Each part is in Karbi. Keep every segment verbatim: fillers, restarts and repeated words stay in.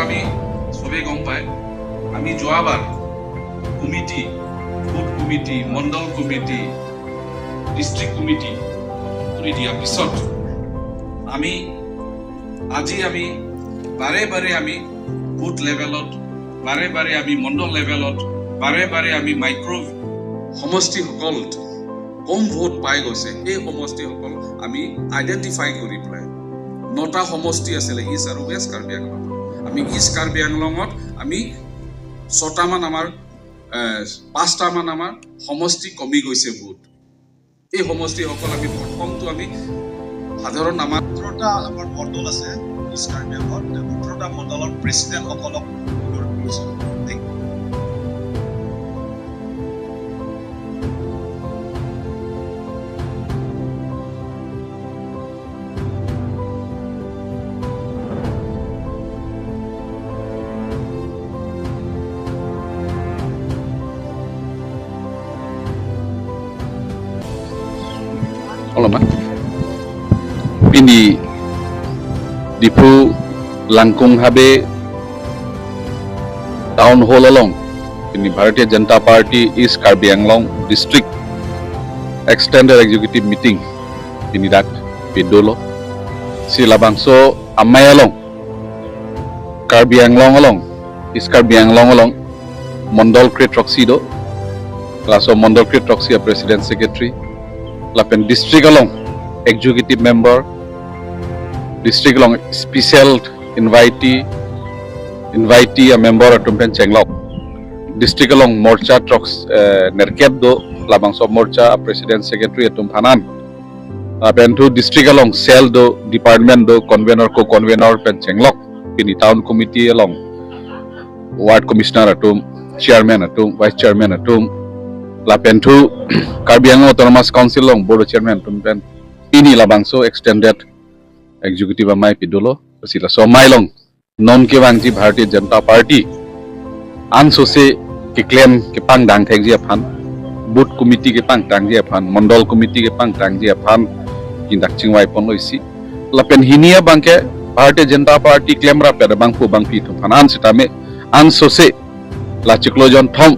আমি সবে গম পায়, আমি যোৱাবাৰ কমিটি, বুথ কমিটি, মণ্ডল কমিটি, ডিষ্ট্ৰিক্ট কমিটি কৰি দিয়াৰ পিছত আমি আজি আমি বাৰে বাৰে আমি বুথ লেভেলত, বাৰে বাৰে আমি মণ্ডল লেভেলত, বাৰে বাৰে আমি মাইক্ৰ সমষ্টিসকলত কম ভোট পাই গৈছে, সেই সমষ্টিসকল আমি আইডেণ্টিফাই কৰি পেলাই নটা সমষ্টি আছিলে ইষ্ট আৰু ৱেষ্ট কাৰ্বি আংলং। আমি ইষ্ট কাৰ্বি আংলঙত আমি ছটামান আমাৰ, এ, পাঁচটামান আমাৰ সমষ্টি কমি গৈছে ভোট। এই সমষ্টিসকল আমি প্ৰথমটো আমি সাধাৰণ আমাৰ ওঠৰটা আমাৰ মণ্ডল আছে ইষ্ট কাৰ্বি আংলঙত, ওঠৰটা মণ্ডলৰ প্ৰেচিডেণ্টসকলক অনুৰোধ কৰিছোঁ। Olo ma. Pini Diphu Langkung Habe Town Hall along pini Bharatiya Janata Party East Karbi Anglong District Extended Executive Meeting pini dak pedolo. Si labangso amei along Karbi Anglong along, East Karbi Anglong along, Mondol kre-throksi do, laso Mondol kre-throksi a President Secretary, lapen district along Executive Member, district along special invitee, invitee a member atum pen chenglok, district along Morcha throks, eh, nerkep do, labangso Morcha a President Secretary atum aphan an. Lapen thu district along cell do, department do, convener, co-convener pen chenglok, pini town committee along ward commissioner atum, chairman atum, vice chairman atum, lapen thu Karbi Anglong Autonomous Council along board chairman atum pen pini labangso extended executive amei pedolo. Si laso amei along non kevangji Bharatiya Janata Party ansose keklem kepangdang thekji aphan, booth committee kepangdangji aphan, mondol committee kepangdangji aphan, pini dak chingvai ponlo isi. Lapen hini abangke Bharatiya Janata Party klemrap pen abangpo abangpi atum aphan an sitame ansose la chiklo jonthom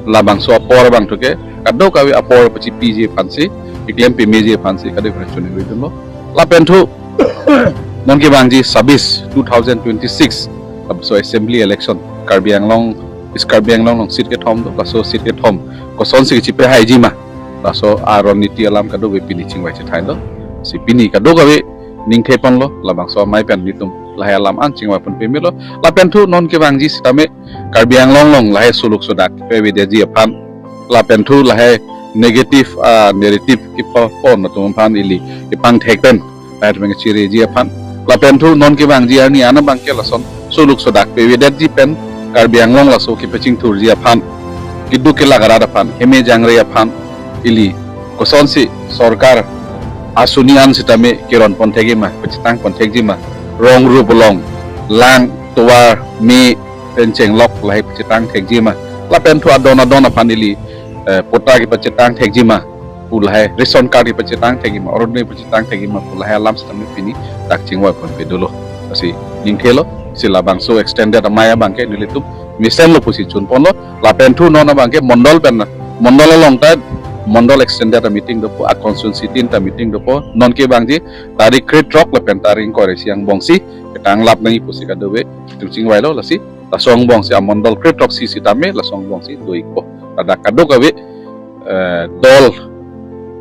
labangso apor abang thuke kadokave apor pachipiji aphansi, keklem pemeji aphansi kadokave choningri dunlo. Lapen thu non kevangji sabis two thousand twenty-six labangso assembly election Karbi Anglong, East Karbi Anglong along seat kethom do, laso seat kethom kosonsi chipehaiji ma, laso aron niti alam kadokave pini chingvai chethailo. Si pini kadokave ningthe ponlo, labangso amei pen nelitum lahai alam an chingvai pon pemelo. Lapen thu non kevangji sitame Karbi Anglong along lahai suluk sodak pevedetji aphan, lapen thu lahai negative, ah, narrative kepo pon atum aphan ili kepangthek pen lahai atum chereji aphan, lapen thu non kevangji arni an abangke lason suluk sodak pevedetji pen Karbi Anglong laso kepachingthurji aphan, keduk kelak arat aphan, heme jangre aphan, ili kosonsi sorkar asuni an sitame keron pon thekji ma, pachetang pon thekji ma, rong rup along, lang tovar me pen chenglok lahai pachetang thekji ma, lapen thu adon adon aphan ili, eh, patta kepachetang thekji ma pu lahai, ration card kepachetang thekji ma, Orunodoi pachetang thekji ma pu lahai alam sitame pini dak chingvai pon pedolo. Lasi ningthelo, si labangso extended amei abangke nelitum mesenlo pusi chun ponlo. Lapen thu non abangke mondol pen, mondol along ta mondol extended a meeting dopo, a constituency tin ta meeting dopo, non kevangji tarik kre-throk lapen tarik ingkoi ra isi angbongsi ketanglap nangji pusi kadokave nelitum chingvailo. Lasi laso angbongsi amondol kre-throksi sitame laso angbongsi do-ikpo. Ladak kadokave, eh, dol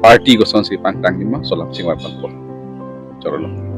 party kosonsi pangdangji ma, laso alam chingvai ponpo. Chorolo.